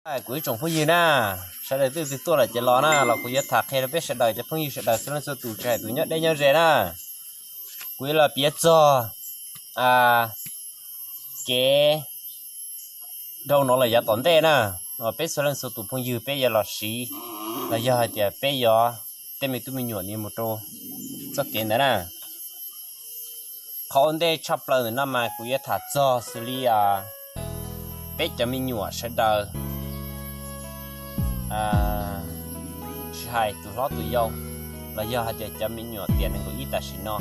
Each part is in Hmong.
Kuv ib tsoom phooj ywg na, sawv daws twb twg tuaj lawm ces los na, los kuv yuav tham qhia rau peb sawv daws cov phooj ywg sawv daws txhua leej txhua tus tsis hais tus nyob deb nyob ze na. Kuv yuav los piav txog kev dhau no los yav tom ntej na, peb txhua leej txhua tus phooj ywg peb yuav los siv los yog hais tias peb yuav tej me tub me nyuam nws mus rau txoj kev ntawd na. Qhov ua ntej tshaj plaws ntawm no mas kuv yuav tham txog xws li peb cov me nyuam sawv daws, tsis hais tus hlob tus yau, los yog hais tias cov me nyuam tiam nees nkaum ib tam sim no,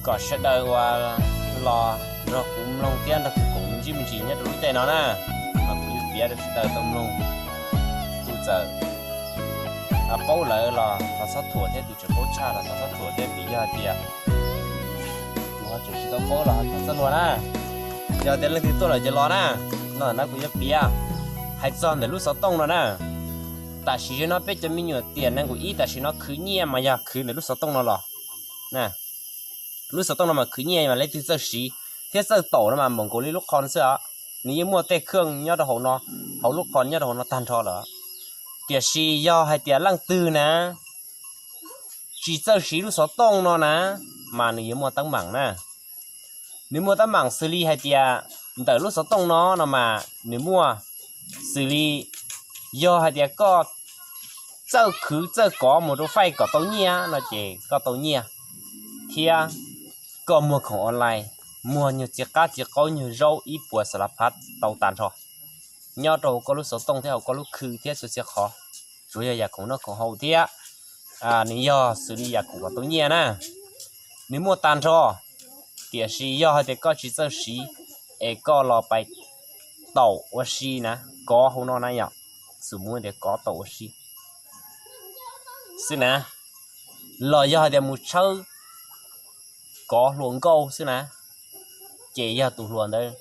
kom sawv daws uas los nrog kuv mloog thiab nrog kuv koom me ntsis me ntsis nyob rau lub caij no na, mas kuv yuav piav rau sawv daws tau mloog. Kuv txawm paub lawm los thov txhob thuam thiab, tus tseem paub tshaj los thov txhob thuam thiab, vim yog tias kuv ho tseem tsis tau paub los ho thov txhob luag na. Yog tias leej twg tuaj lawm ces los na, no na kuv yuav piav hais txog ntawm lub xov tooj no na. Tam sim no peb cov me nyuam tiam nees nkaum ib tam sim no khwv nyiaj mas yog khwv ntawm lub xov tooj no los. Lub xov tooj no mas khwv nyiaj mas leej twg txawj siv thiab txawj taum no mas npaum nkaus li lub qho no xwb os. Nws yeej muaj tej khawj nyob rau hauv no, hauv lub qho nyob rau hauv no tag nrho lawm. Tiam sis yog hais tias leej twg na tsis txawj siv lub xov tooj no na, mas nws yuav muaj teeb meem na. Nws muaj teeb meem xws li hais tias ntawm lub xov tooj no no mas nws muaj xws li yog hais tias koj txawj khwv txawj kov mus rau faij kom tau nyiaj no ces koj tau nyiaj, thiab koj muag khoom online, muag nyuag txiv qab txiv qaub nyuag zaub ib puas xas las phav tau tas nrho nyob rau hauv koj lub xov tooj thiab hauv koj lub khw thiab txhua txhia qhov, tsuas yog yam khoom noj khoom haus thiab nws yog xws li yam khoom kom tau nyiaj na, nws muaj tag nrho. Tiam sis yog hais tias koj tsis txawj siv es koj los pais taum ua si na, kov hauv no na yom, xus mus tias kov taum ua si xwb na, los yog hais tias mus tshawb kov hluas nkauj xwb na, ces yog tus hluas ntawd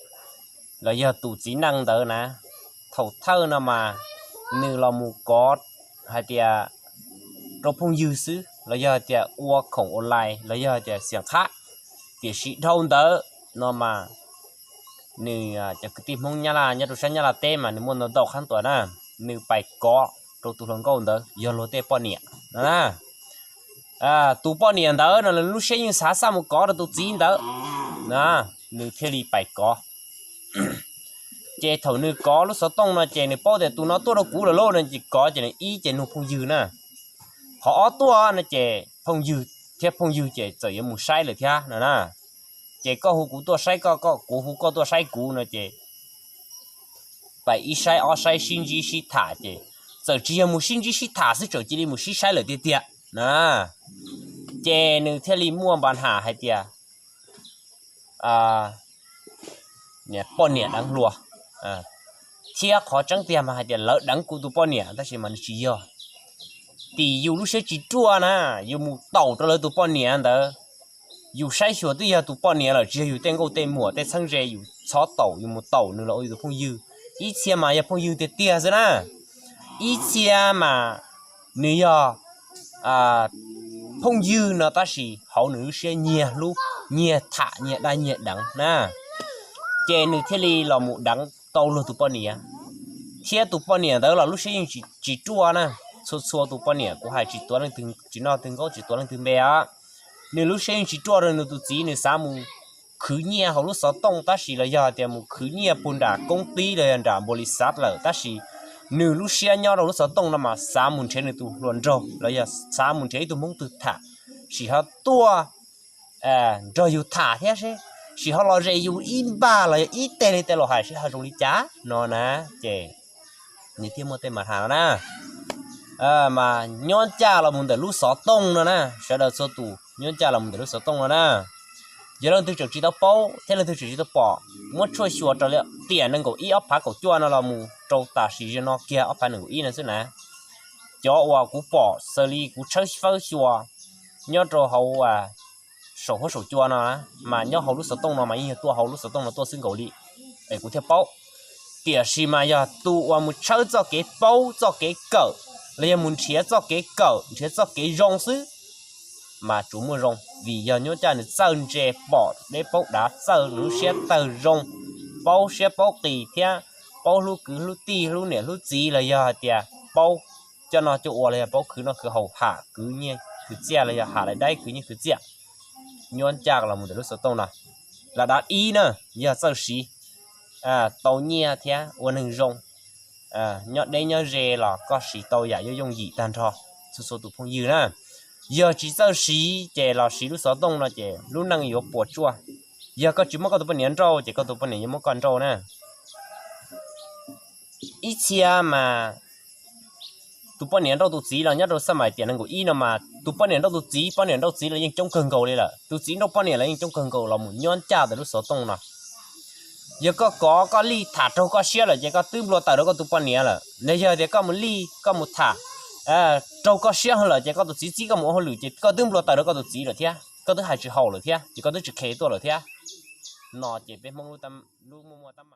los yog tus txiv neej ntawd na, thaum thawj no mas nws los mus kov hais tias rau phooj ywg xwb los yog hais tias ua khoom online los yog hais tias xiam qhab. Tiam sis dhau ntawd no mas nws cov kwv tij Hmoob Nyab Laj nyob rau sab Nyab Laj teb mas nws muaj ntau ntau qhab tuam na, nws pais kov rau tus hluas nkauj ntawd yog luag tej poj niam no na. Tus poj niam ntawd no lub siab yeej xav xaj mus kov rau tus txiv ntawd na, nws thiaj li pais kov. Ces thaum nws kov lub xov tooj no ces nws paub tias tus no tuaj rau kuv lawm lauj no ces kov ces nws ib ces nug phooj ywg na. Qhov ob tuaj no ces phooj ywg thiab phooj ywg ces txawm yuav mus saib lawm thiab no na. Ces koj hu kuv tuaj saib koj, koj kuv hu koj tuaj saib kuv no ces pais ib saib ob saib sib ntsib sib tham ces txawm tsis yog mus sib ntsib sib tham xwb, txawm cia li mus sib saib lawm tiag tiag na. Ces nws thiaj li muaj npa nham hais tias poj niam deev hluas, thiab qhov tseeb tiag mas hais tias lawv deev kuv tus poj niam tab sis mas nws tsis yog. Tim yus lub siab tsis ruaj na, yus mus taum rau lawv tus poj niam ntawd, yus saib xyuas twb yog tus poj niam lawm tsis yog yus tej nkauj tej muam tej txheeb ze, yus txhob taum, yus mus taum nws los ua yus tus phooj ywg. Ib txhia mas yog phooj ywg tiag tiag xwb na, ib txhia mas nws yog phooj ywg no tab sis hauv nws lub siab nyiag hlub, nyiag tham, nyiag daj nyiag deev na. Ces nws thiaj li los mus deev tau luag tus poj niam, thiab tus poj niam ntawd los lub siab yeej tsis ruaj na. Txhua txhua tus poj niam kuv hais tsis tuav leej twg, tsis noj leej twg nkauj tsis tuav leej twg npe os. Nws lub siab yeej tsis ruaj rau nws tus txiv, nws xav mus khwv nyiaj hauv lub xov tooj tab sis los yog tias mus khwv nyiaj puag nram koob tib los yog nram npaum li xav lawm tab sis nws lub siab nyob rau lub xov tooj no mas xav mus nrhiav nws tus hluas nraug los yog xav mus nrhiav ib tug hmoob twg tham, sim ho tuaj nrog yus tham thiab seb, sim ho los ze yus ib npag los yog ib teg li tej laus hais seb ho zoo li cas no na. Ces nws thiaj muaj tej npa nham no na. Mas nyob ncaj los mus ntawm lub xov tooj no na, sawv daws txhua tus nyob ncaj los mus ntawm lub xov tooj no na. Yog leej twg tseem tsis tau paub thiab leej twg tseem tsis tau pom, muab tshuaj xyuas raws li tiam nees nkaum ib ob phav kaum cuaj no los mus rau tam sim no kiag ob phav nees nkaum ib no xwb na. Cov uas kuv pom xws li kuv tshawb fawb xyuas nyob rau hauv saum huab saum cua no, mas nyob hauv lub xov tooj no mas yeej yog tuaj hauv lub xov tooj no tuaj xwb nkaus li, es kuv thiaj paub. Tiam sis mas yog tus uas mus tshawb txoj kev paub txoj kev kawm, los yog mus nrhiav txoj kev kawm nrhiav txoj kev zoo xwb, mas tsuas muaj zoo, vim yog nyob ncaj nws txawj ntse, pom deb paub dav, txawj nws lub siab tawg zoo, paub siab paub qis thiab paub hlub kwv hlub tij, hlub niam hlub txiv, los yog hais tias paub coj noj coj ua, los yog paub khwv noj khwv haus, ham kwv nyiaj khwv txiaj, los yog ham lawv dab kwv nyiaj khwv txiaj, nyuab ncaj los mus ntawm lub xov tooj no. Lawm dav ib na, yog txawj siv tau nyiaj thiab ua neeg zoo, nyob deb nyob ze los koj siv tau yam yooj yooj yim tag nrho txhua txhua tus phooj ywg na. Yog tsis txawj siv ces los siv lub xov tooj no ces lub neej yuav puas tsuaj. Yog koj tsis muab koj tus poj niam nrauj ces koj tus poj niam yuav muab koj nrauj na. Ib txhia mas tus poj niam nrauj tus txiv los nyob rau xab mais tiam nees nkaum ib no mas tus poj niam nrauj tus txiv, poj niam nrauj txiv los yeej coob kawg nkaus li lawm, tus txiv nrauj poj niam los yeej coob kawg nkaus los mus nyuab ncaj ntawm lub xov tooj no. Yog koj kov koj lij tham raug koj siab lawm ces koj twb nplua taws rau koj tus poj niam lawm. Los yog tias koj mus lij koj mus tham raug koj siab lawm ces koj tus txiv txib koj mus ua hauj lwm ces koj twb nplua taws rau koj tus txiv lawm thiab, koj twb hais tsis haum lawm thiab ces koj twb tsis khev tuaj lawm thiab. No ces peb Hmoob lub muaj muaj tab meeg